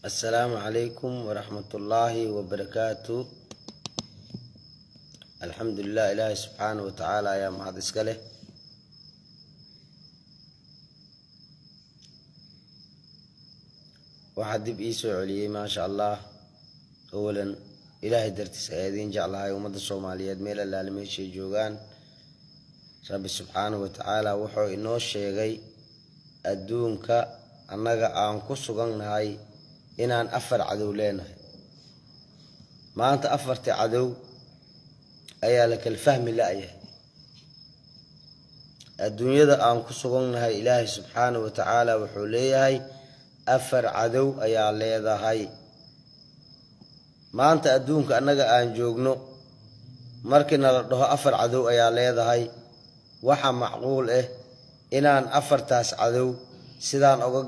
Assalaamu calaykum waraxmatullaahi wabarakaatu. Alxamdulilah, Ilaahay subxaanahu wa tacaala ayaa mahad iska leh. Waxaa dib ii soo celiyey, maasha Allah, awalan Ilaahay dartiis ayaa idiin jeclahay, ummadda Soomaaliyeed meel allaale meeshay joogaan. Rabbi subxaanahu wa tacaala wuxuu inoo sheegay adduunka annaga aan ku sugannahay inaan afar cadow leenahay. Maanta afartii cadow ayaa la kala fahmi la-yahay. Adduunyada aan ku sugannahay, Ilaahay subxaanahu wa tacaala wuxuu leeyahay afar cadow ayaa leedahay. Maanta adduunka annaga aan joogno, markii nala dhaho afar cadow ayaa leedahay, waxa macquul ah inaan afartaas cadow sidaan uga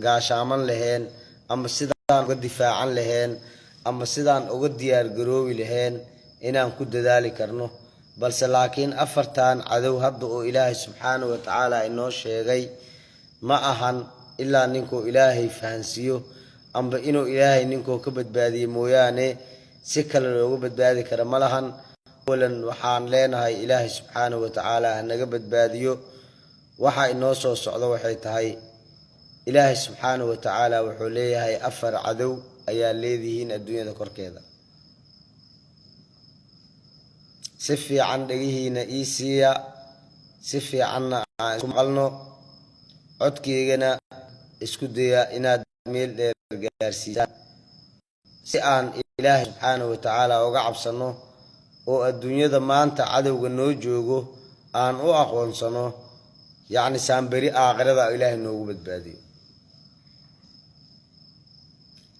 gaashaaman laheen, ama sidaan uga difaacan laheen, ama sidaan uga diyaargaroobi laheen inaan ku dadaali karno. Balse laakiin afartan cadow hadda oo Ilaahay subxaanahu wa tacaala inoo sheegay ma ahan ilaa ninkuu Ilaahay fahansiiyo amba inuu Ilaahay ninkuu ka badbaadiye mooyaane, si kale looga badbaadi kara ma lahan. Awalan waxaan leenahay Ilaahay subxaanahu wa tacaala hanaga badbaadiyo. Waxa inoo soo socdo waxay tahay, Ilaahay subxaanahu wa tacaala wuxuu leeyahay afar cadow ayaa leedihiin adduunyada korkeeda. Si fiican dhegihiina ii siiya, si fiicanna aan isku maqalno, codkeygana isku daya inaad meel dheer gaarsiisaan, si aan Ilaahay subxaanahu wa tacaala uga cabsano oo adduunyada maanta cadowga noo joogo aan u aqoonsano, yacni saamberi aakhirada Ilaahay noogu badbaadiyo.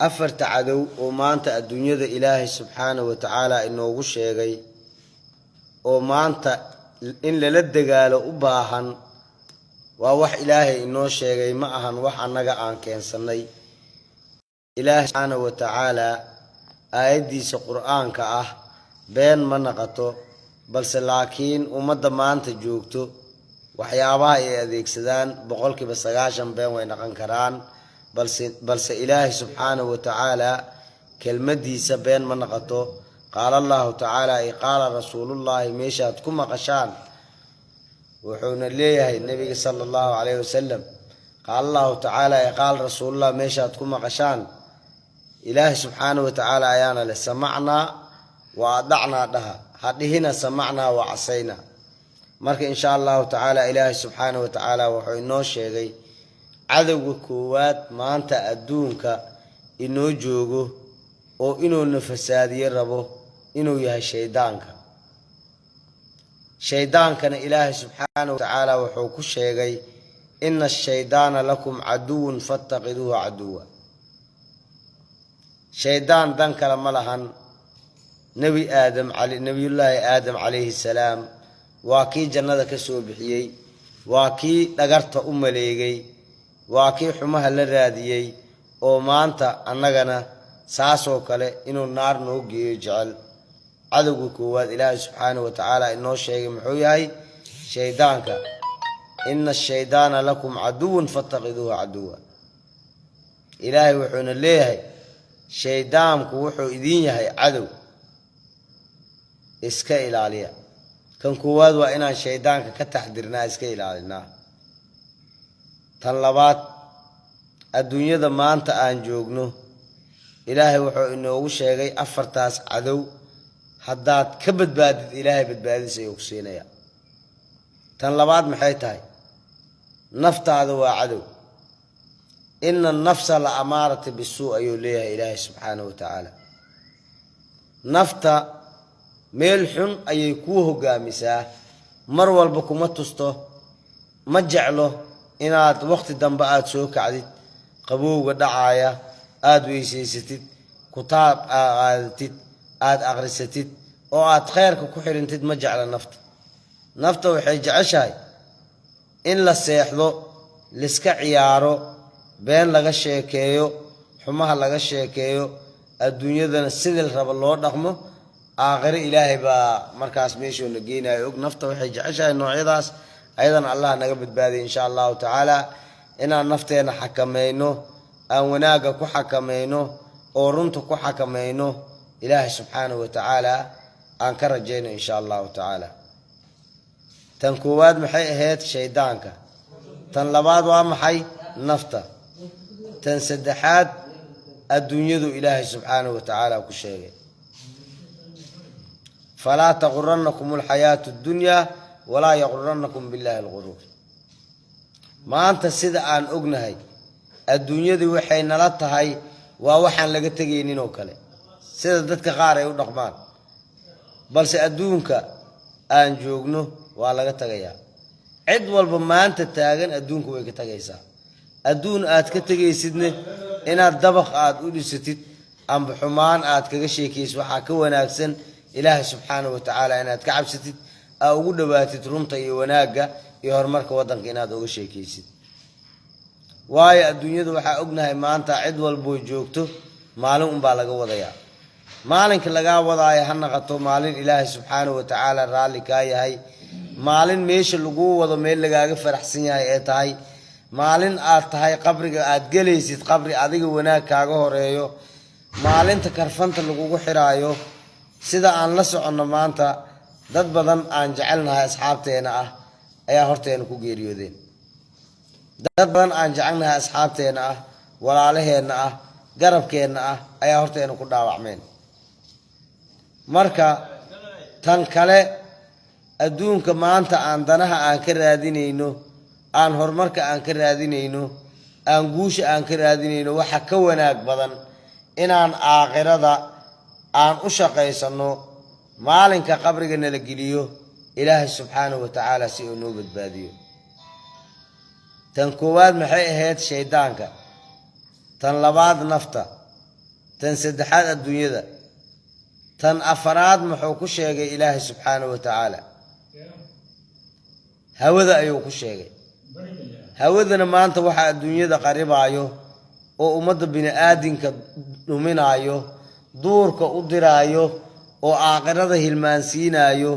Afarta cadow oo maanta adduunyada Ilaahay subxaanahu wa tacaala inoogu sheegay oo maanta in lala dagaalo u baahan, waa wax Ilaahay inoo sheegay, ma ahan wax annaga aan keensannay. Ilaahay subxaanahu wa tacaala aayaddiisa Qur-aanka ah been ma naqato, balse laakiin ummadda maanta joogto waxyaabaha ay adeegsadaan 90% been way naqon karaan, balse Ilaahay subxaanahu wa tacaala kelmaddiisa been ma naqato. Qaala Allahu tacaala i qaala rasuulullaahi meeshaad ku maqashaan, wuxuuna leeyahay Nebiga sala Allahu calayhi wasalam, qaala Allahu tacaala i qaala rasuulullah meeshaad ku maqashaan, Ilaahay subxaanahu wa tacaala ayaana leh samacnaa wa adacnaa dhaha, ha dhihina samacnaa wa casaynaa. Marka insha Allahu tacaala Ilaahay subxaanahu wa tacaala wuxuu inoo sheegay cadowga koowaad maanta adduunka inoo joogo oo inuuna fasaadiye rabo inuu yahay shaydaanka. Shaydaankana Ilaahay subxaanahu wa tacaala wuxuu ku sheegay ina ashaydaana lakum caduwun fattaqiduuhu caduwa. Shaydaan dan kale ma lahan. Nebi Aadam, Nebiyullaahi Aadam calayhi salaam, waa kii jannada ka soo bixiyey, waa kii dhagarta u maleegay, waa kii xumaha la raadiyey, oo maanta annagana saasoo kale inuu naar noo geeyo jecel. Cadowga koowaad Ilaahay subxaanahu wa tacaala inoo sheegay muxuu yahay? Shaydaanka. Ina ashaydaana lakum caduwun fattaqiduuhu caduwa. Ilaahay wuxuuna leeyahay shaydaanku wuxuu idiin yahay cadow, iska ilaaliya. Kan koowaad waa inaan shaydaanka ka taxdirnaa, iska ilaalinaa. Tan labaad, adduunyada maanta aan joogno Ilaahay wuxuu inoogu sheegay afartaas cadow haddaad ka badbaadid, Ilaahay badbaadis ayuu ku siinayaa. Tan labaad maxay tahay? Naftaada waa cadow. Ina anafsa la amaarata bisuu ayuu leeyahay Ilaahay subxaanahu wa tacaala. Nafta meel xun ayay kuu hogaamisaa, mar walba kuma tusto, ma jeclo inaad waqti dambe aada soo kacdid, qabowga dhacaaya aada weysaysatid, kutaab aad qaadatid, aada akhrisatid oo aad kheyrka ku xirintid, ma jecla nafta. Nafta waxay jeceshahay in la seexdo, liska ciyaaro, been laga sheekeeyo, xumaha laga sheekeeyo, adduunyadana sidii la raba loo dhaqmo. Aakhire Ilaahay baa markaas meeshuuna geynayo og. Nafta waxay jeceshahay noocyadaas, ayadana Allah naga badbaadiya insha Allahu tacaala. Inaan nafteena xakamayno, Aan wanaagga ku xakamayno oo runta ku xakamayno. Ilaahay subxaanahu wa tacaala aan ka rajayno, insha Allahu tacaala. Tan koowaad maxay ahayd? Shaydaanka. Tan labaad waa maxay? Nafta. Tan saddexaad adduunyadu Ilaahay subxaanahu wa tacaala ku sheegay: "Falaa taguranakum alxayaatu addunyaa walaa yaguranakum billahi alguruur." Maanta sida aan ognahay, adduunyadii waxay nala tahay waa waxaan laga tegaynin oo kale, sida dadka qaar ay u dhaqmaan. Balse adduunka aan joogno waa laga tagayaa. Cid walba maanta taagan adduunka way ka tagaysaa. Adduun aad ka tegaysidne, inaad dabaq aad u dhisatid amba xumaan aad kaga sheekaysid, waxaa ka wanaagsan Ilaahay subxaanahu wa tacaala inaad ka cabsatid, aa ugu dhowaatid runta iyo wanaagga iyo horumarka waddanka inaad uga sheekaysid. Waayo, adduunyadu waxaa ognahay maanta cid walboo joogto maalin unbaa laga wadayaa. Maalinka lagaa wadaayo ha naqato maalin Ilaahay subxaanahu wa tacaala raalli kaa yahay, maalin meesha laguu wado meel lagaaga faraxsan yahay ee tahay, maalin aad tahay qabriga aad gelaysid qabri adiga wanaag kaaga horeeyo, maalinta karfanta lagugu xiraayo. Sida aan la soconno, maanta dad badan aan jecelnahay, asxaabteena ah, ayaa horteena ku geeriyoodeen. Dad badan aan jecelnahay, asxaabteena ah, walaalaheenna ah, garabkeenna ah, ayaa horteena ku dhaawacmeen. Marka tan kale, adduunka maanta aan danaha aan ka raadinayno, aan horumarka aan ka raadinayno, aan guusha aan ka raadinayno, waxa ka wanaag badan inaan aakhirada aan u shaqaysanno, maalinka qabriga nala geliyo Ilaahay subxaanahu wa tacaala si uu noo badbaadiyo. Tan koowaad maxay ahayd? Shaydaanka. Tan labaad nafta. Tan saddexaad adduunyada. Tan afaraad muxuu ku sheegay Ilaahay subxaanahu wa tacaala? Hawada ayuu ku sheegay. Hawadana maanta waxaa adduunyada qaribaayo oo ummadda bini aadinka dhuminaayo, duurka u diraayo oo aakhirada hilmaansiinaayo,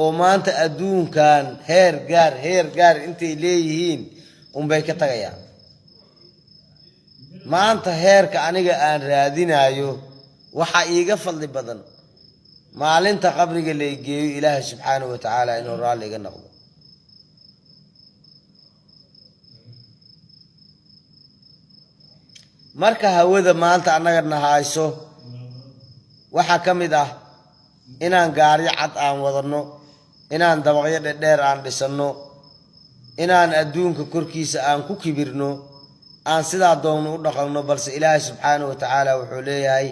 oo maanta adduunkan heer gaar, heer gaar intay leeyihiin unbay ka tagayaan. Maanta heerka aniga aan raadinayo waxaa iiga fadli badan maalinta qabriga laygeeyo Ilaahay subxaanahu wa tacaala inuu raalli iga noqdo. Marka hawada maanta annaga nahayso waxaa ka mid ah inaan gaaryo cad aan wadanno, inaan dabaqyo dhedheer aan dhisanno, inaan adduunka korkiisa aan ku kibirno, aan sidaa doonno u dhaqanno. Balse Ilaahay subxaanahu wa tacaala wuxuu leeyahay: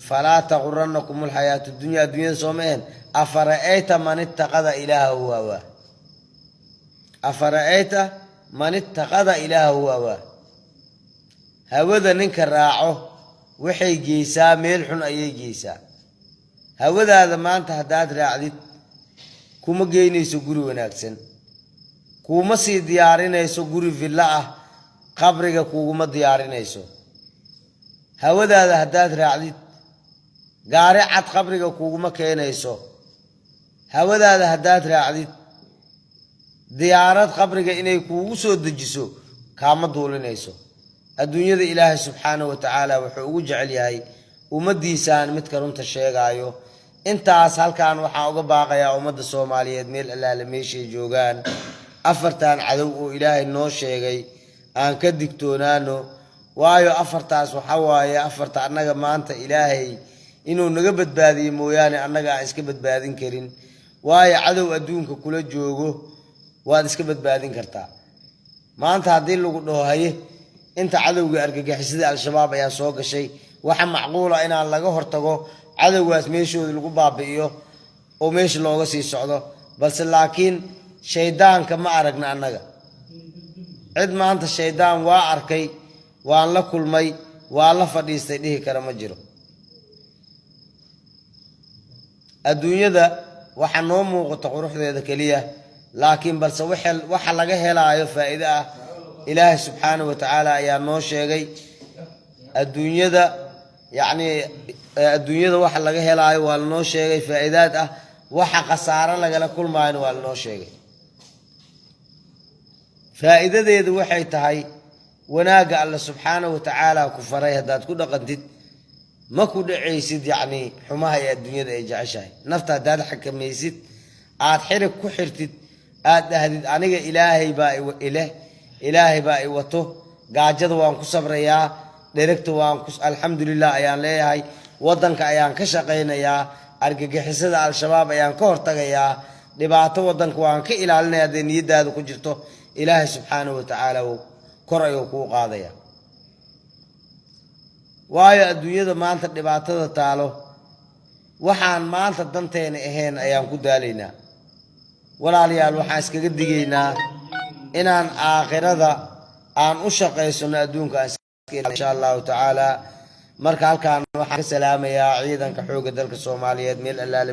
"Falaa taguranakum alxayaatu dunya." Adduunyada sooma ahen? "Afara'ayta man ittaqada ilaahahu hawaa, afara'ayta man ittaqada ilaahahu hawaa." Hawada ninka raaco waxay geysaa meel xun ayay geysaa. Hawadaada maanta haddaad raacdid, kuma geynayso guri wanaagsan, kuuma sii diyaarinayso guri villo ah, qabriga kuguma diyaarinayso. Hawadaada haddaad raacdid, gaari cad qabriga kuguma keenayso. Hawadaada haddaad raacdid, diyaarad qabriga inay kuugu soo dejiso kaama duulinayso. Adduunyada Ilaahay subxaanahu wa tacaala wuxuu ugu jecel yahay ummaddiisaan midka runta sheegaayo. Intaas halkan waxaan uga baaqayaa ummadda Soomaaliyeed meel allaale meeshay joogaan: afartan cadow oo Ilaahay noo sheegay aan ka digtoonaano. Waayo, afartaas waxa waaye afarta annaga maanta Ilaahay inuu naga badbaadiyo mooyaane annaga aan iska badbaadin karin. Waayo, cadow adduunka kula joogo waad iska badbaadin kartaa. Maanta haddii lagu dhaho, "Haye, inta cadowga argagixisada Al-Shabaab ayaa soo gashay," waxa macquula inaan laga hortago cadowgaas, meeshooda lagu baabi'iyo oo meesha looga sii socdo. Balse laakiin shaydaanka ma aragna annaga. Cid maanta "Shaydaan waa arkay, waan la kulmay, waa la fadhiistay" dhihi kara ma jiro. Adduunyada waxaa noo muuqata quruxdeeda keliya, laakiin balse waxa laga helaayo faa'iide ah Ilaahay subxaanahu wa tacaala ayaa noo sheegay. Adduunyada, yacni, adduunyada waxa laga helaayo waa lanoo sheegay faa'iidaad ah, waxa khasaaro lagala kulmaayona waa lanoo sheegay. Faa'iidadeedu waxay tahay Wanaagga Alle subxaanahu watacaala ku faray haddaad ku dhaqantid, ma ku dhacaysid yacni xumaha ee adduunyada ay jeceshahay. Nafta haddaad xakamaysid, aad xirig ku xirtid, aad dhahdid aniga Ilaahay baa ileh, Ilaahay baa i wato, gaajada waan ku sabrayaa, dheregta waan ku alxamdulilah ayaan leeyahay, waddanka ayaan ka shaqaynayaa, argagixisada Al-Shabaab ayaan ka hortagayaa, dhibaato waddanka waan ka ilaalinaya, hadday niyadaada ku jirto, Ilaahay subxaanahu watacaala kor ayuu kuu qaadaya. Waayo adduunyada maanta dhibaatada taalo, waxaan maanta danteena ahayn ayaan ku daalaynaa. Walaalayaal, waxaan iskaga digaynaa inaan aakhirada aan u shaqaysano, adduunka insha Allahu tacaala. Marka halkaan waxaan ka salaamayaa ciidanka xoogga dalka Soomaaliyeed meel allaale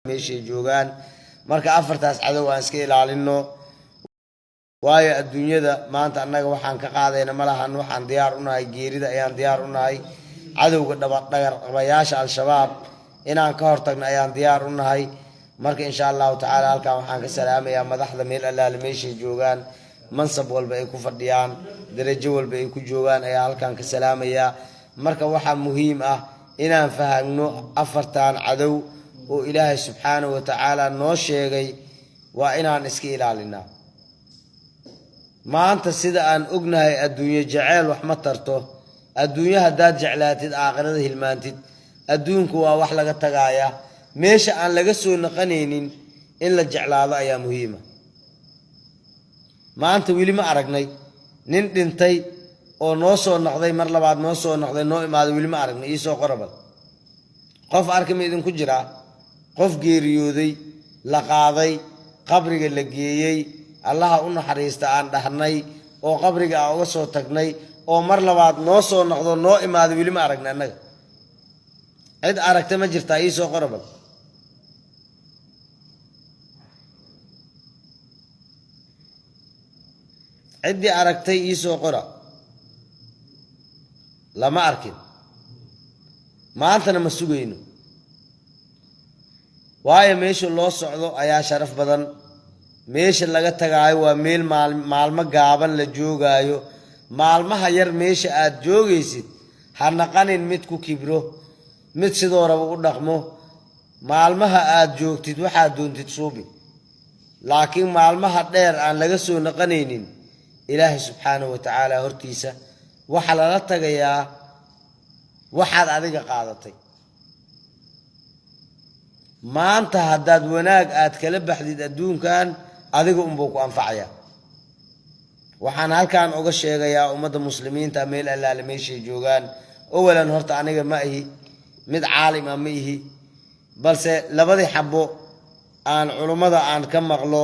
meeshay joogaan. Marka afartaas cadow aan iska ilaalino, waayo adduunyada maanta annaga waxaan ka qaadayna ma lahan. Waxaan diyaar u nahay geerida ayaan diyaar u nahay. Cadowga dhagarqabayaasha Al-Shabaab inaan ka hortagno ayaan diyaar u nahay. Marka insha Allahu tacaala halkan waxaan ka salaamayaa madaxda meel allaale meeshay joogaan, mansab walba ay ku fadhiyaan, darajo walba ay ku joogaan ayaa halkan ka salaamayaa. Marka waxaa muhiim ah inaan fahamno afartan cadow oo Ilaahay subxaanahu watacaala noo sheegay, waa inaan iska ilaalinaa. Maanta sida aan ognahay, adduunyo jeceel wax ma tarto. Adduunyo haddaad jeclaatid, aakhirada hilmaantid, adduunku waa wax laga tagaaya, meesha aan laga soo naqanaynin in la jeclaado ayaa muhiima. Maanta weli ma aragnay nin dhintay oo noo soo noqday, mar labaad noo soo noqday, noo imaaday? Weli ma aragnay? Iisoo qorabal, qof arka ma idinku jiraa? Qof geeriyooday, la qaaday, qabriga la geeyey, Allaha u naxariista aan dhahnay, oo qabriga aan uga soo tagnay, oo mar labaad noo soo noqdo, noo imaaday, weli ma aragnay annaga. Cid aragta ma jirtaa? Iisoo qorabal. Ciddii aragtay iisoo qora. Lama arkin, maantana ma sugayno, waayo meesha loo socdo ayaa sharaf badan. Meesha laga tagaayo waa meel maalmo gaaban la joogaayo. Maalmaha yar meesha aad joogaysid ha naqanin mid ku kibro, mid sidoo raba u dhaqmo. Maalmaha aad joogtid waxaad doontid suubi, laakiin maalmaha dheer aan laga soo naqanaynin, Ilaahay subxaanahu watacaala hortiisa waxaa lala tagayaa waxaad adiga qaadatay. Maanta haddaad wanaag aad kala baxdid adduunkan, adiga unbuu ku anfacayaa. Waxaan halkan uga sheegayaa ummadda muslimiinta meel allaale meeshay joogaan. Owalan horta aniga ma ihi mid caalim ah, ma ihi, balse labadii xabo aan culummada aan ka maqlo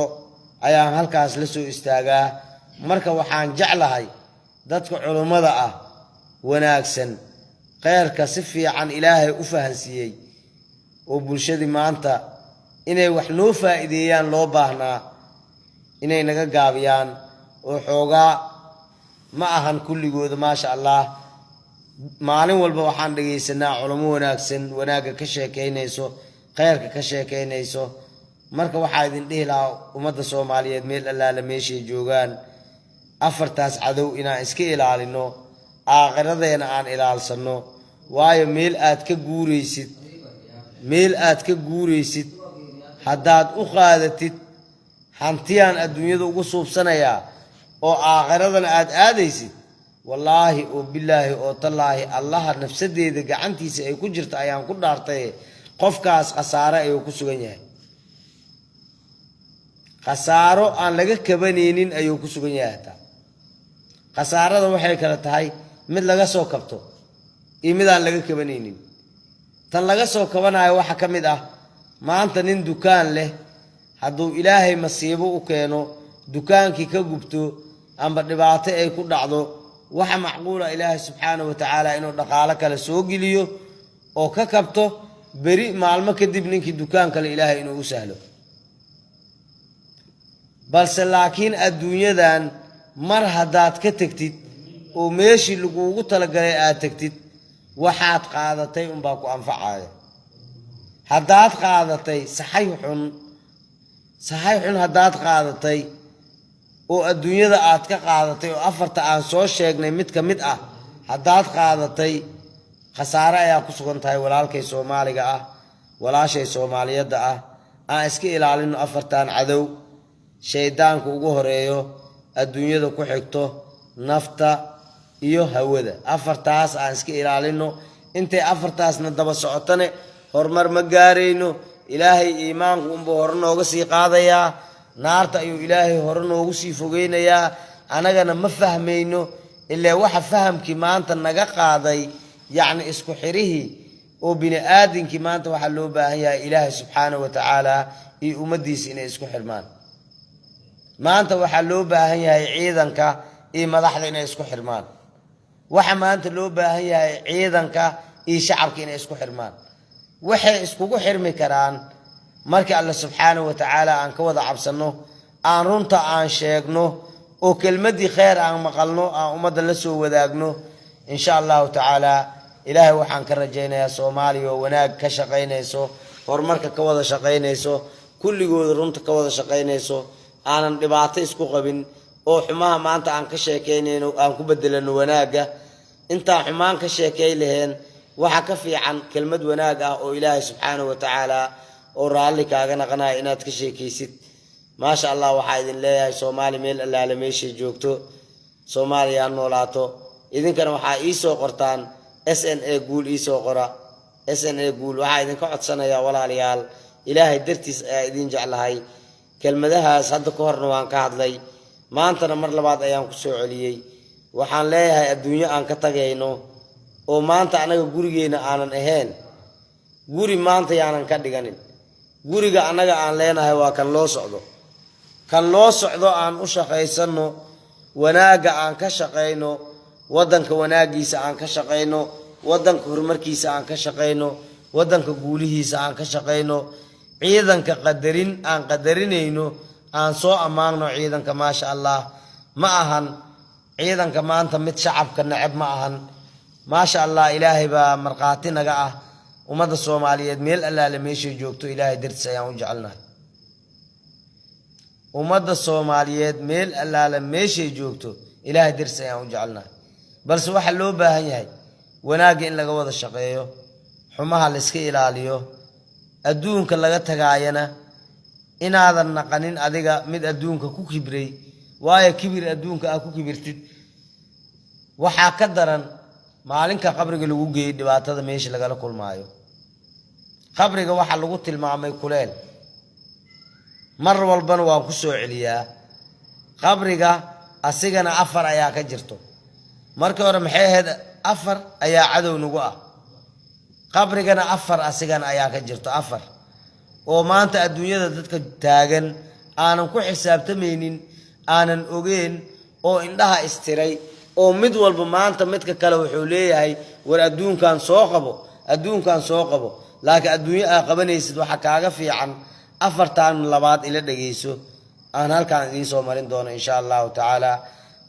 ayaan halkaas la soo istaagaa. Marka waxaan jeclahay dadka culummada ah wanaagsan, kheyrka si fiican Ilaahay u fahansiiyey, oo bulshadii maanta inay wax noo faa'iideeyaan loo baahnaa, inay naga gaabiyaan oo xoogaa. Ma ahan kulligooda, maasha Allah. Maalin walba waxaan dhegaysanaa culamo wanaagsan, wanaagga ka sheekaynayso, kheyrka ka sheekaynayso. Marka waxaa idin dhihi lahaa ummadda Soomaaliyeed meel allaale meeshay joogaan, afartaas cadow inaan iska ilaalino, aakhiradeena aan ilaalsano. Waayo meel aad ka guuraysid, meel aad ka guuraysid haddaad u qaadatid hantiyaan adduunyada ugu suubsanayaa oo aakhiradana aad aadaysid, wallaahi oo bilaahi oo tallaahi, Allaha nafsadeeda gacantiisa ay ku jirta ayaan ku dhaartay, qofkaas khasaare ayuu ku sugan yahay. Khasaaro aan laga kabanaynin ayuu ku sugan yahay. Hataa khasaarada waxay kala tahay mid laga soo kabto iyo mid aan laga kabanaynin. Tan laga soo kabanayo waxaa ka mid ah, maanta nin dukaan leh hadduu Ilaahay masiibo u keeno, dukaankii ka gubto amba dhibaato ay ku dhacdo, waxa macquula Ilaahay subxaanahu watacaala inuu dhaqaalo kale soo geliyo oo ka kabto. Beri maalmo kadib ninkii dukaan kale Ilaahay inuu u sahlo. Balse laakiin adduunyadan mar haddaad ka tegtid oo meeshii laguugu talagalay aad tegtid, waxaad qaadatay unbaa ku anfacaya. Haddaad qaadatay saxay xun, saxay xun haddaad qaadatay, oo adduunyada aad ka qaadatay oo afarta aan soo sheegnay mid ka mid ah haddaad qaadatay, khasaare ayaa ku sugan tahay. Walaalkay Soomaaliga ah, walaashay Soomaaliyadda ah, aan iska ilaalino afartan cadow: shaydaanku ugu horeeyo, adduunyada ku xigto, nafta iyo hawada. Afartaas aan iska ilaalino. Intay afartaasna daba socotane, horumar ma gaarayno. Ilaahay iimaanku unbuu hore nooga sii qaadayaa, naarta ayuu Ilaahay hore noogu sii fogeynayaa. Anagana ma fahmayno, ilaa waxa fahamkii maanta naga qaaday, yacni isku xirihii oo bini aadinkii. Maanta waxaa loo baahan yahay Ilaahay subxaanahu wa tacaala iyo ummaddiisa inay isku xirmaan. Maanta waxaa loo baahan yahay ciidanka iyo madaxda inay isku xirmaan. Waxa maanta loo baahan yahay ciidanka iyo shacabka inay isku xirmaan. Waxay iskugu xirmi karaan marka Alle subxaanahu wa tacaala aan ka wada cabsanno, aan runta aan sheegno, oo kelmaddii kheyr aan maqalno aan ummadda la soo wadaagno, insha Allahu tacaala. Ilaahay waxaan ka rajaynayaa Soomaaliya oo wanaag ka shaqaynayso, horumarka ka wada shaqaynayso, kulligooda runta ka wada shaqaynayso, aanan dhibaato isku qabin, oo xumaha maanta aan ka sheekaynayno aan ku bedelano wanaagga. Intaan xumaan ka sheekay laheen, waxa ka fiican kelmad wanaag ah oo Ilaahay subxaanahu wa tacaala oo raalli kaaga naqanaya inaad ka sheekaysid. Maasha Allah. Waxaa idin leeyahay, Soomaali meel allaale meeshay joogto, Soomaaliya ha noolaato. Idinkana waxaa iisoo qortaan SNA guul, iisoo qora SNA guul. Waxaa idinka codsanayaa, walaalayaal, Ilaahay dartiis ayaa idin jeclahay. Kelmadahaas hadda ka horna waan ka hadlay, maantana mar labaad ayaan kusoo celiyey. Waxaan leeyahay, adduunyo aan ka tagayno oo maanta annaga gurigeenna aanan ahayn, guri maanta yaanan ka dhiganin. Guriga annaga aan leenahay waa kan loo socdo. Kan loo socdo aan u shaqaysanno, wanaagga aan ka shaqayno, waddanka wanaaggiisa aan ka shaqayno, waddanka horumarkiisa aan ka shaqayno, waddanka guulihiisa aan ka shaqayno. Ciidanka qadarin aan qadarinayno, aan soo ammaanno ciidanka. Maasha Allah. Ma ahan ciidanka maanta mid shacabka neceb, ma ahan. Maasha Allah. Ilaahay baa markhaati naga ah. Ummadda Soomaaliyeed meel allaale meeshay joogto, Ilaahay dartiis ayaan u jecelnahay. Ummadda Soomaaliyeed meel allaale meeshay joogto, Ilaahay dartiis ayaan u jecelnahay. Balse waxaa loo baahan yahay wanaagga in laga wada shaqeeyo, xumaha la iska ilaaliyo. Adduunka laga tagaayana inaadan naqanin adiga mid adduunka ku kibray, waayo kibir adduunka aa ku kibirtid waxaa ka daran maalinka qabriga lagu geeyey, dhibaatada meesha lagala kulmaayo. Qabriga waxaa lagu tilmaamay kuleel. Mar walbana waan ku soo celiyaa, qabriga asigana afar ayaa ka jirto. Markii hore maxay ahayd? Afar ayaa cadow nagu ah. Qabrigana afar asigana ayaa ka jirto, afar oo maanta adduunyada dadka taagan aanan ku xisaabtamaynin, aanan ogeen, oo indhaha istiray, oo mid walba maanta midka kale wuxuu leeyahay, "War adduunkan soo qabo, adduunkan soo qabo." Laakiin adduunyo aa qabanaysid waxaa kaaga fiican afartan labaad. Ila dhegeyso, aan halkaan idiin soo marin doono, insha Allahu tacaala.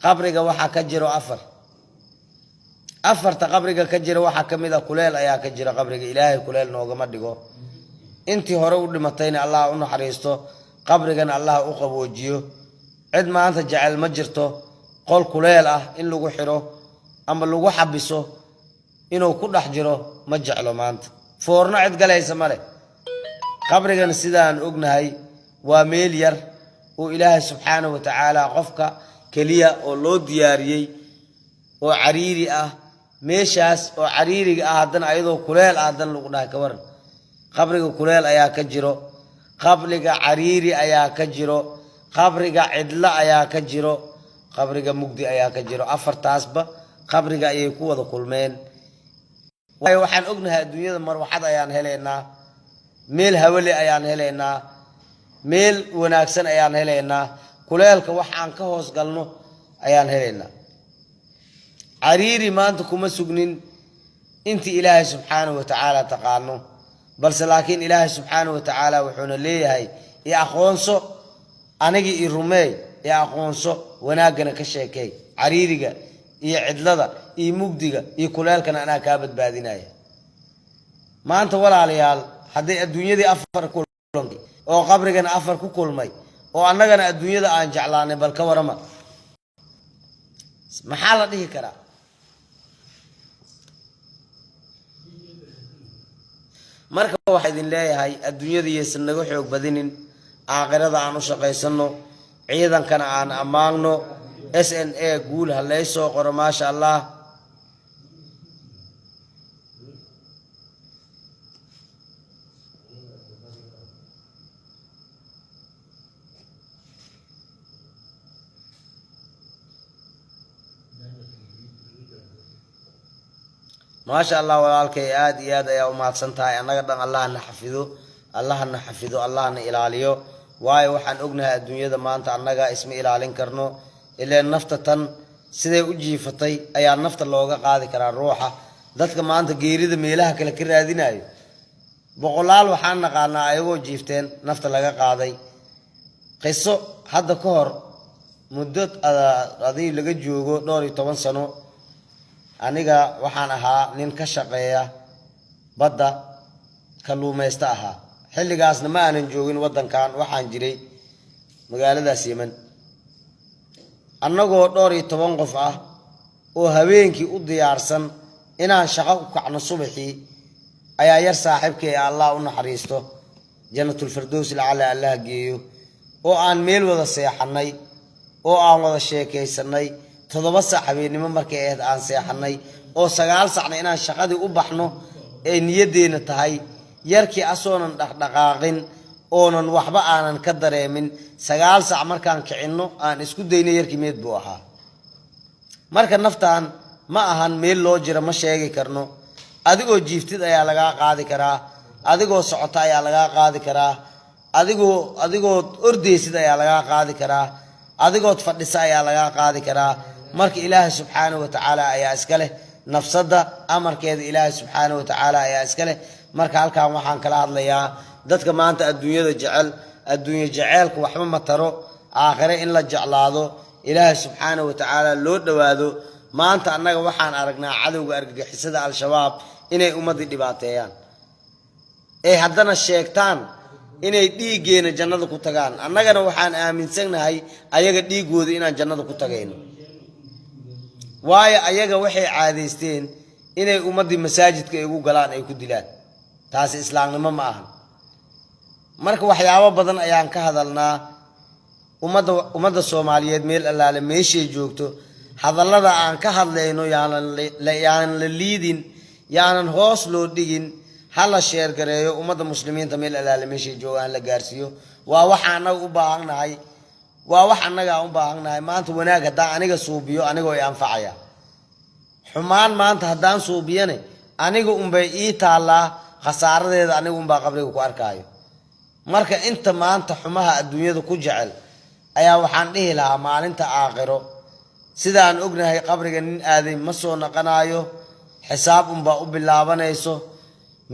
Qabriga waxaa ka jiro afar. Afarta qabriga ka jira waxaa ka mid a kuleel ayaa ka jira qabriga. Ilaahay kuleel noogama dhigo. Intii hore u dhimatayna Allah u naxariisto, qabrigana Allah u qaboojiyo. Cid maanta jecel ma jirto qol kuleel ah in lagu xiro ama lagu xabiso, inuu ku dhex jiro ma jeclo. Maanta foorno cid galaysa ma leh. Qabrigana sidaan ognahay waa meel yar oo Ilaahay subxaanahu wa tacaala qofka keliya oo loo diyaariyey oo cariiri ah. Meeshaas oo cariiriga ah haddana ayadoo kuleel ah haddana lagu dhahay, ka waran? Qabriga kuleel ayaa ka jiro, qabriga cariiri ayaa ka jiro, qabriga cidlo ayaa ka jiro, qabriga mugdi ayaa ka jiro. Afartaasba qabriga ayay ku wada kulmeen. Waayo, waxaan ognahay adduunyada marwaxad ayaan helaynaa, meel hawale ayaan helaynaa, meel wanaagsan ayaan helaynaa, kuleelka wax aan ka hoos galno ayaan helaynaa. Cariiri maanta kuma sugnin intii Ilaahay subxaanahu wa tacaala taqaano. Balse laakiin Ilaahay subxaanahu wa tacaala wuxuuna leeyahay, "I aqoonso anigi, i rumeey, i aqoonso, wanaaggana ka sheekeey. Cariiriga iyo cidlada iyo mugdiga iyo kuleelkana anaa kaa badbaadinaya." Maanta, walaalayaal, hadday adduunyadii afar kulantay oo qabrigana afar ku kulmay oo Oo annagana adduunyada aan jeclaanay. Bal ka warama, maxaa la dhihi karaa? Marka waxaa idin leeyahay, adduunyada yaysan naga xoog badinin, aakhirada aan u shaqaysano, ciidankana aan ammaanno. SNA guul ha laysoo qoro. Maasha Allah. Maasha Allah, walaalkay, aada iyo aad ayaa umahadsan tahay. Annaga dhan Allahna xafido, Allahna xafido, Allahna ilaaliyo. Waayo, waxaan ognahay adduunyada maanta annaga isma ilaalin karno. Ileen nafta tan siday u jiifatay ayaa nafta looga qaadi karaa ruuxa. Dadka maanta geerida meelaha kale ka raadinayo, boqolaal waxaan naqaanaa ayagoo jiifteen nafta laga qaaday. Qiso hadda ka hor, muddo adii laga joogo dhowr iyo toban sano, aniga waxaan ahaa nin ka shaqeeya badda, kalluumaysta ahaa. Xilligaasna ma aanan joogin waddankan, waxaan jiray magaaladaas Yemen. Annagoo dhowr iyo toban qof ah oo habeenkii u diyaarsan inaan shaqo u kacno subaxii, ayaa yar saaxiibkay, Allah u naxariisto, Jannatulfirdows lacala Allah geeyo, oo aan meel wada seexanay oo aan wada sheekaysanay, 7 sac habeennimo markay ahayd aan seexanay, oo 9 sacna inaan shaqadii u baxno ee niyaddeena tahay, yarkii asoonan dhaqdhaqaaqin oonan waxba aanan ka dareemin, 9 sac markaan kicinno aan isku daynay, yarkii meed buu ahaa. Marka naftan ma ahan meel loo jira, ma sheegi karno. Adigoo jiiftid ayaa lagaa qaadi karaa, adigoo socota ayaa lagaa qaadi karaa, adigoo ordaysid ayaa lagaa qaadi karaa, adigood fadhisa ayaa lagaa qaadi karaa. Marka Ilaahay subxaanahu watacaala ayaa iska leh nafsadda, amarkeeda Ilaahay subxaanahu watacaala ayaa iska leh. Marka halkan waxaan kala hadlayaa dadka maanta adduunyada jecel. Adduunye jeceelka waxba ma taro. Aakhire in la jeclaado, Ilaahay subxaanahu watacaala loo dhowaado. Maanta annaga waxaan aragnaa cadowga argagixisada Al-Shabaab inay ummaddii dhibaateeyaan, ee haddana sheegtaan inay dhiiggeena jannada ku tagaan. Annagana waxaan aaminsannahay ayaga dhiiggooda inaan jannada ku tagayno. Waayo, ayaga waxay caadaysteen inay ummaddii masaajidka ay ugu galaan, ay ku dilaan. Taasi islaamnimo ma ahan. Marka waxyaabo badan ayaan ka hadalnaa. Ummadda Soomaaliyeed meel allaale meeshay joogto, hadallada aan ka hadlayno yaanan la liidin, yaanan hoos loo dhigin. Ha la share gareeyo, ummadda muslimiinta meel allaale meeshay joogaan la gaarsiiyo. Waa waxa annaga u baahannahay, waa wax annaga aan u baahannahay. Maanta wanaag haddaan aniga suubiyo, anigoo i anfacaya. Xumaan maanta haddaan suubiyane, aniga unbay ii taallaa khasaaradeeda, aniga unbaa qabriga ku arkaayo. Marka inta maanta xumaha adduunyada ku jecel ayaa waxaan dhihi lahaa, maalinta aakhiro, sidaan ognahay, qabriga nin aaday ma soo naqanaayo. Xisaab unbaa u bilaabanayso,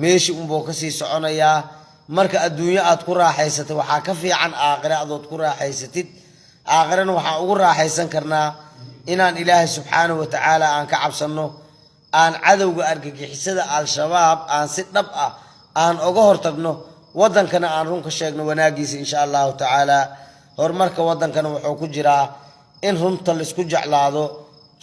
meeshii unbuu kasii soconayaa. Marka adduunyo aad ku raaxaysatay waxaa ka fiican aakhire adood ku raaxaysatid. Aakhirena waxaan ugu raaxaysan karnaa inaan Ilaahay subxaanahu watacaala aan ka cabsanno, aan cadowga argagixisada Al-Shabaab aan si dhab ah aan oga hortagno, waddankana aan run ka sheegno wanaagiisa, insha Allahu tacaala. Horumarka waddankana wuxuu ku jiraa in runta laisku jeclaado.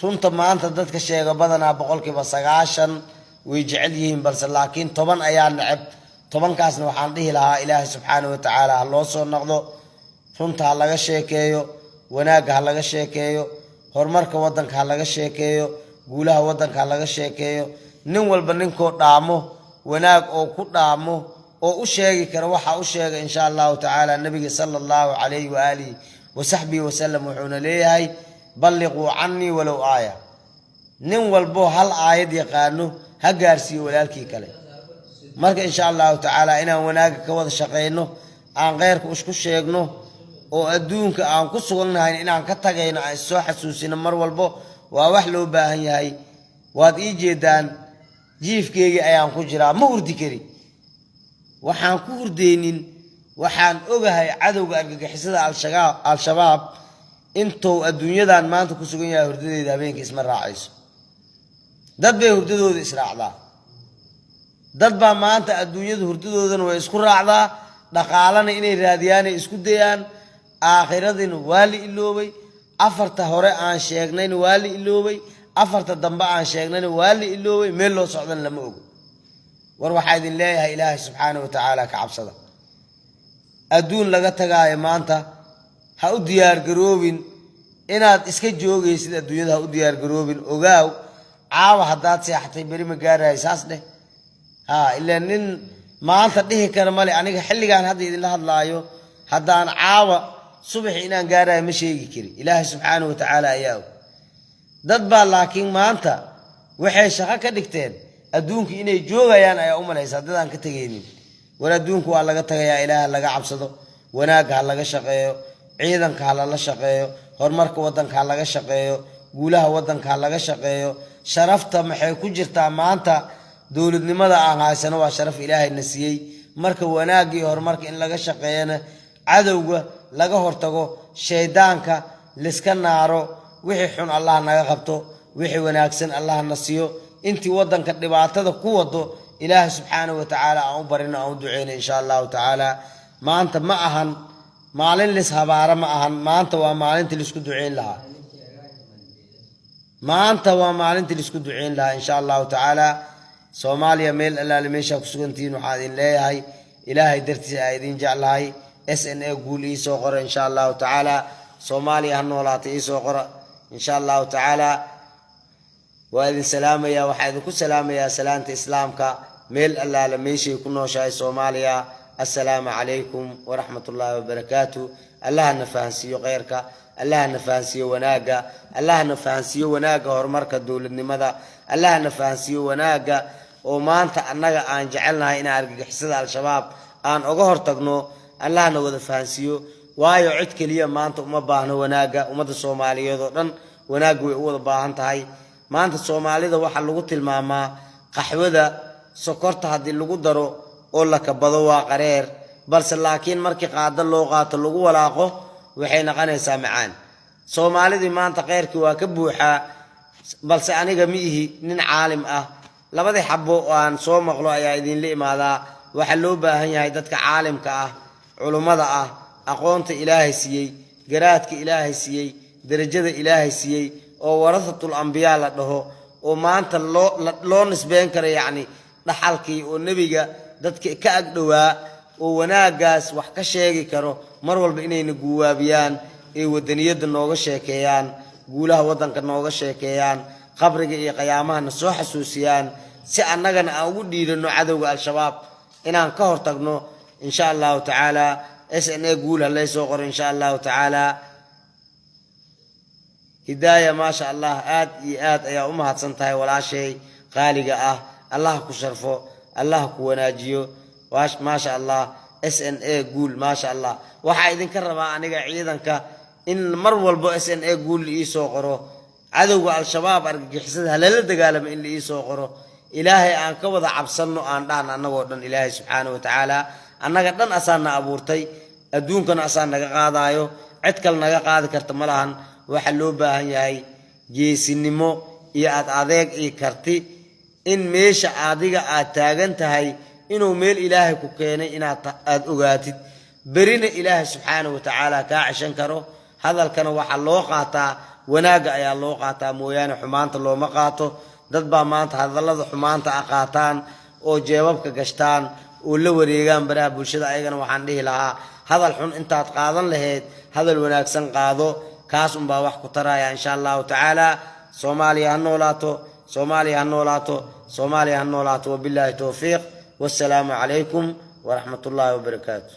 Runta maanta dadka sheega badanaa 90% way jecel yihiin, balse laakiin 10 ayaa neceb. 10-kaasna waxaan dhihi lahaa, Ilaahay subxaanahu watacaala ha loo soo noqdo, runta ha laga sheekeeyo, wanaagga ha laga sheekeeyo, horumarka waddanka ha laga sheekeeyo, guulaha waddanka ha laga sheekeeyo. Nin walba ninkoo dhaamo wanaag oo ku dhaamo oo u sheegi kara, waxa u sheega, insha Allahu tacaala. Nabiga sala Allahu calayhi waaalihi wasaxbihi wasalam wuxuuna leeyahay: "Balliquu cannii walow aaya." Nin walboo hal aayad yaqaano ha gaarsiiyo walaalkii kale. Marka insha Allahu tacaala inaan wanaagga ka wada shaqayno, aan kheyrka isku sheegno, oo adduunka aan ku sugannahayn inaan ka tagayno aan issoo xasuusino mar walbo, waa wax loo baahan yahay. Waad ii jeedaan, jiifkeygii ayaan ku jiraa, ma hurdi kari. Waxaan ku hurdeynin, waxaan ogahay cadowga argagixisada Al-Shabaab intuu adduunyadan maanta ku sugan yahay, hurdadeeda habeenkii isma raacayso. Dad bay hurdadooda israacdaa, dad baa maanta adduunyada hurdadoodana way isku raacdaa, dhaqaalana inay raadiyaanay isku dayaan. Aakhiradiina waa la iloobay. Afarta hore aan sheegnayna waa la iloobay, afarta dambe aan sheegnayna waa la iloobay. Meel loo socdana lama ogo. War waxaa idin leeyahay, Ilaahay subxaana wa tacaala ka cabsada. Adduun laga tagaayo maanta ha u diyaargaroobin inaad iska joogaysid adduunyada, ha u diyaargaroobin. Ogaaw, caawa haddaad seexatay, beri ma gaarayo. Saas dheh. Ha ilaa nin maanta dhihi kara male. Aniga xilligaan hadda idinla hadlaayo, haddaan caawa subaxi inaan gaarayo ma sheegi kari. Ilaahay subxaana wa tacaala ayaa og. Dad baa laakiin maanta waxay shaqo ka dhigteen adduunka inay joogayaan ayaa u malaysaa, dad aan ka tegaynin. War adduunku waa laga tagayaa. Ilaah laga cabsado, wanaagga ha laga shaqeeyo, ciidanka ha lala shaqeeyo, horumarka waddanka ha laga shaqeeyo, guulaha waddanka ha laga shaqeeyo. Sharafta maxay ku jirtaa? Maanta dowladnimada aan haysano waa sharaf Ilaahayna siiyey. Marka wanaagga iyo horumarka in laga shaqeeyana, cadowga laga hortago, shaydaanka liska naaro. Wixii xun Allah naga qabto, wixii wanaagsan Allah na siiyo. Intii waddanka dhibaatada ku wado, Ilaahay subxaanahu wa tacaala aan u barino, aan u duceyno, insha Allahu tacaala. Maanta ma ahan maalin lis habaaro, ma ahan. Maanta waa maalintii laisku duceyn lahaa. Maanta waa maalintii laisku duceyn lahaa, insha Allahu tacaala. Soomaaliya meel allaale meeshaa kusugantihiin, waxaa idin leeyahay Ilaahay dartiisa aa idin jeclahay. SNA guul iisoo qora, insha Allahu tacaala. Soomaaliya ha noolaata iisoo qora, insha Allahu tacaala. Waa idin salaamayaa. Waxaa idinku salaamayaa salaanta Islaamka. Meel allaale meeshay ku nooshahay Soomaaliya, assalaamu calaykum waraxmat ullaahi wabarakaatu. Allahna fahansiiyo kheyrka, Allahna fahansiiyo wanaagga, Allahna fahansiiyo wanaagga, horumarka dowladnimada Allahna fahansiiyo, wanaagga oo maanta annaga aan jecelnahay inaan argagixisada Al-Shabaab aan oga hortagno Allahna wada fahansiiyo. Waayo, cid keliya maanta uma baahno wanaagga. Ummadda Soomaaliyeed oo dhan wanaagga way u wada baahan tahay. Maanta Soomaalida waxaa lagu tilmaamaa qaxwada sokorta haddii lagu daro oo la kabado waa qareer, balse laakiin markii qaado loo qaato, lagu walaaqo, waxay noqonaysaa macaan. Soomaalidii maanta kheyrkii waa ka buuxaa, balse aniga ma ihi nin caalim ah. Labadii xabo oo aan soo maqlo ayaa idinla imaadaa. Waxaa loo baahan yahay dadka caalimka ah, culummada ah, aqoonta Ilaahay siiyey, garaadka Ilaahay siiyey, derajada Ilaahay siiyey, oo warahatul ambiyaa la dhaho, oo maanta loo nisbeyn karo, yacni dhaxalkii oo nebiga dadka ka agdhowaa, oo wanaaggaas wax ka sheegi karo, mar walba inayna guuwaabiyaan, ee wadaniyadda nooga sheekeeyaan, guulaha waddanka nooga sheekeeyaan, qabriga iyo qiyaamahana soo xasuusiyaan, si annagana aan ugu dhiirano cadowga Al-Shabaab inaan ka hortagno, insha Allahu tacaala. SNA guul halay soo qoro, insha Allahu tacaala. Hidaaya, maasha Allah, aad iyo aad ayaa u mahadsan tahay, walaashay qaaliga ah. Allah ku sharfo, Allah ku wanaajiyo. Maasha Allah. SNA guul, maasha Allah. Waxaa idinka rabaa aniga ciidanka in mar walbo SNA guul la iisoo qoro, cadowga Al-Shabaab argagixisada halala dagaalamo in la iisoo qoro. Ilaahay aan ka wada cabsanno, aan dhahan annagoo dhan Ilaahay subxaana wa tacaala annaga dhan asaa na abuurtay, adduunkana asaa naga qaadaayo, cid kale naga qaadi karta ma lahan. Waxaa loo baahan yahay geesinimo iyo ad adeeg iyo karti, in meesha adiga aad taagan tahay inuu meel Ilaahay ku keenay inaad aada ogaatid, berina Ilaahay subxaana wa tacaala kaa ceshan karo. Hadalkana waxaa loo qaataa wanaagga ayaa loo qaataa mooyaane, xumaanta looma qaato. Dad baa maanta hadallada xumaanta ah qaataan oo jeebabka gashtaan oo la wareegaan baraha bulshada. Ayagana waxaan dhihi lahaa, hadal xun intaad qaadan lahayd, hadal wanaagsan qaado. Kaas unbaa wax ku taraya, insha Allahu tacaala. Soomaaliya ha noolaato, Soomaaliya ha noolaato, Soomaaliya ha noolaato. Wabilaahi towfiiq, wassalaamu calaykum waraxmat ullaahi wabarakaatu.